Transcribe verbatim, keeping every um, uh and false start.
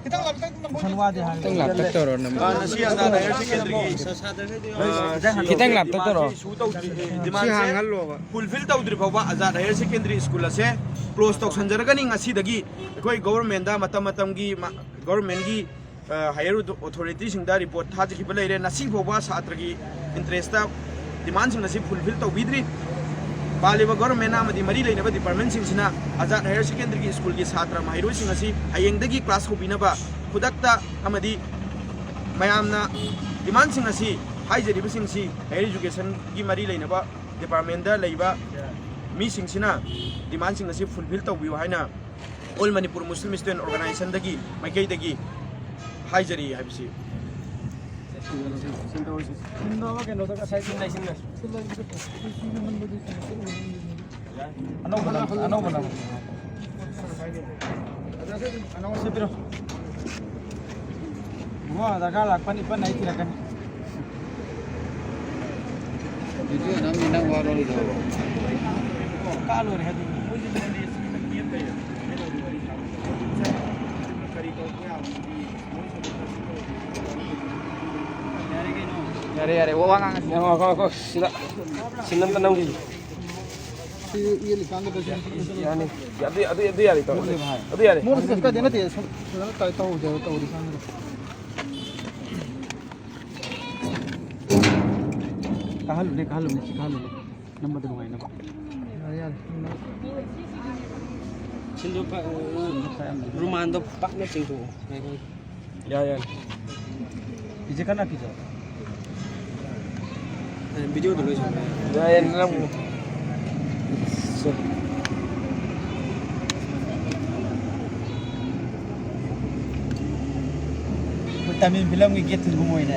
ꯈꯤꯇꯪ ꯂꯥꯞꯇꯛ ꯇꯧꯔꯣ ꯅꯪ꯫ ꯑ, ꯉꯁꯤ ꯑꯖꯥꯗ ꯍꯥꯌꯔ ꯁꯦꯀꯦꯟꯗꯔꯤꯒꯤ, ꯑ, ꯈꯤꯇꯪ ꯂꯥꯞꯇꯛ ꯇꯧꯔꯣ꯫ ꯗꯤꯃꯥꯟꯁꯦ ꯐꯨꯜꯐꯤꯜ ꯇꯧꯗ꯭ꯔꯤ ꯐꯥꯎꯕ, ꯑꯖꯥꯗ ꯍꯥꯌꯔ ꯁꯦꯀꯦꯟꯗꯔꯤ ꯁ꯭ꯀꯨꯜ ꯑꯁꯦ ꯀ꯭ꯂꯣꯁ ꯇꯧꯁꯟꯖꯔꯒꯅꯤ꯫ ꯉꯁꯤꯗꯒꯤ ꯑꯩꯈꯣꯏ ꯒꯣꯕꯔꯃꯦꯟꯗ ꯃꯇꯝ ꯃꯇꯝꯒꯤ ꯃ-, ꯒꯣꯕꯔꯃꯦꯟꯒꯤ, ꯑ, ꯍꯥꯌꯔ ꯑꯣꯊꯣꯔꯤꯇꯤꯁꯤꯡꯗ ꯔꯤꯄꯣꯔꯠ ꯊꯥꯖꯈꯤꯕ ꯂꯩꯔꯦ꯫ ꯉꯁꯤ ꯐꯥꯎꯕ ꯁꯥꯇ꯭ꯔꯒꯤ ꯏꯟꯇꯔꯦꯁꯇ ꯗꯤꯃꯥꯟꯁꯤꯡ ꯑꯁꯤ ꯐꯨꯜꯐꯤꯜ ꯇꯧꯕꯤꯗ꯭ꯔꯤ꯫ ꯄꯥꯜꯂꯤꯕ ꯒꯣꯕꯔꯃꯦꯟ ꯑꯃꯗꯤ ꯃꯔꯤ ꯂꯩꯅꯕ ꯗꯤꯄꯥꯔꯠꯃꯦꯟꯁꯤꯡꯁꯤꯅ ꯑꯖꯥꯗ ꯍꯥꯌꯔ ꯁꯦꯀꯦꯟꯗꯔꯤꯒꯤ ꯁ꯭ꯀꯨꯜꯒꯤ ꯁꯥꯇ꯭ꯔ ꯃꯍꯩꯔꯣꯏꯁꯤꯡ ꯑꯁꯤ ꯍꯌꯦꯡꯗꯒꯤ ꯀ꯭ꯂꯥꯁ ꯍꯧꯕꯤꯅꯕ ꯈꯨꯗꯛꯇ ꯑꯃꯗꯤ ꯃꯌꯥꯝꯅ ꯗꯤꯃꯥꯟꯁꯤꯡ ꯑꯁꯤ, ꯍꯥꯏꯖꯔꯤꯕꯁꯤꯡꯁꯤ ꯍꯥꯌꯔ ꯏꯖꯨꯀꯦꯁꯟꯒꯤ ꯃꯔꯤ ꯂꯩꯅꯕ ꯗꯤꯄꯥꯔꯠꯃꯦꯟꯗ ꯂꯩꯕ ꯃꯤꯁꯤꯡꯁꯤꯅ ꯗꯤꯃꯥꯟꯁꯤꯡ ꯑꯁꯤ ꯐꯨꯜꯐꯤꯜ ꯇꯧꯕꯤꯌꯨ ꯍꯥꯏꯅ ꯑꯣꯜ ꯃꯅꯤꯄꯨꯔ ꯃꯨꯁꯂꯤꯝ ꯏꯁꯇꯨꯗꯦꯟ ꯑꯣꯔꯒꯅꯥꯏꯖꯦꯁꯟꯗꯒꯤ ꯃꯥꯏꯀꯩꯗꯒꯤ ꯍꯥꯏꯖꯔꯤ ꯍꯥꯏꯕꯁꯤ꯫ ꯑꯅꯧꯕ ꯂꯝ, ꯑꯅꯧꯕ ꯂꯝ꯫ ꯁꯤ ꯄꯤꯔꯣ꯫ ꯏꯕꯨꯡꯉꯣ, ꯗꯔꯀꯥꯔ ꯂꯥꯛꯄꯅꯤ, ꯏꯄꯟ ꯑꯩ ꯊꯤꯔꯛꯀꯅꯤ꯫ ꯚꯤꯗꯤꯑꯣ ꯅꯝꯃꯤ ꯅꯪ ꯋꯥꯔꯣꯔꯤꯗꯣ꯫ ꯀꯥ ꯂꯣꯏꯔꯦ ꯍꯥꯏꯗꯤ꯫ ꯌꯥꯔꯦ, ꯌꯥꯔꯦ, ꯋꯥ ꯉꯥꯡꯉꯁꯤ꯫ ꯉꯥꯏꯈꯣ, ꯉꯥꯏꯈꯣ, ꯉꯥꯏꯈꯣ, ꯁꯤꯗ ꯁꯤꯟ ꯑꯝꯇ ꯅꯝꯈꯤꯒꯦ꯫ ꯁꯤ ꯏꯌꯦ ꯂꯤꯀꯥꯟꯗ ꯄꯩꯁꯥ ꯌꯥꯅꯤ꯫ ꯑꯗꯨ, ꯑꯗꯨ, ꯑꯗꯨ ꯌꯥꯔꯦ, ꯇꯧꯔꯦ꯫ ꯃꯣꯠꯂꯦ ꯚꯥꯏ꯫ ꯑꯗꯨ ꯌꯥꯔꯦ꯫ ꯃꯣꯠꯂꯦ ꯀꯩꯁꯨ ꯀꯥꯏꯗꯦ, ꯅꯠꯇꯦ, ꯁꯨꯝ ꯐꯖꯅ ꯇꯧ-, ꯇꯧꯍꯧꯗꯦꯕ ꯇꯧꯔꯤꯀꯥꯟꯗ꯫ ꯀꯥꯍꯜꯂꯨꯅꯦ, ꯀꯥꯍꯜꯂꯨꯅꯦ, ꯁꯤ ꯀꯥꯍꯜꯂꯨꯅꯦ꯫ ꯅꯝꯕꯗ ꯅꯨꯡꯉꯥꯏꯅꯕ꯫ ꯌꯥꯔꯦ, ꯌꯥꯔꯦ꯫ ꯁꯤꯟꯗꯣꯛꯄ, ꯔꯨꯃꯥꯟꯗꯣ ꯄꯥꯛꯅ ꯆꯤꯡꯊꯣꯛꯑꯣ꯫ ꯌꯥꯔꯦ, ꯌꯥꯔꯦ꯫ ꯏꯆꯦ ꯀꯟꯅ ꯄꯤꯖꯧ꯫ ꯚꯤꯗꯤꯑꯣꯗꯣ ꯂꯣꯏꯁꯤꯜꯂꯣ꯫ ꯌꯥꯔꯦ, ꯌꯥꯔꯦ, ꯅꯪ꯫ ꯑꯩꯈꯣꯏ ꯇꯥꯃꯤꯜ ꯐꯤꯂꯝꯒꯤ ꯒꯦꯠ ꯊꯤꯟꯒꯨꯝ ꯑꯣꯏꯅꯦ꯫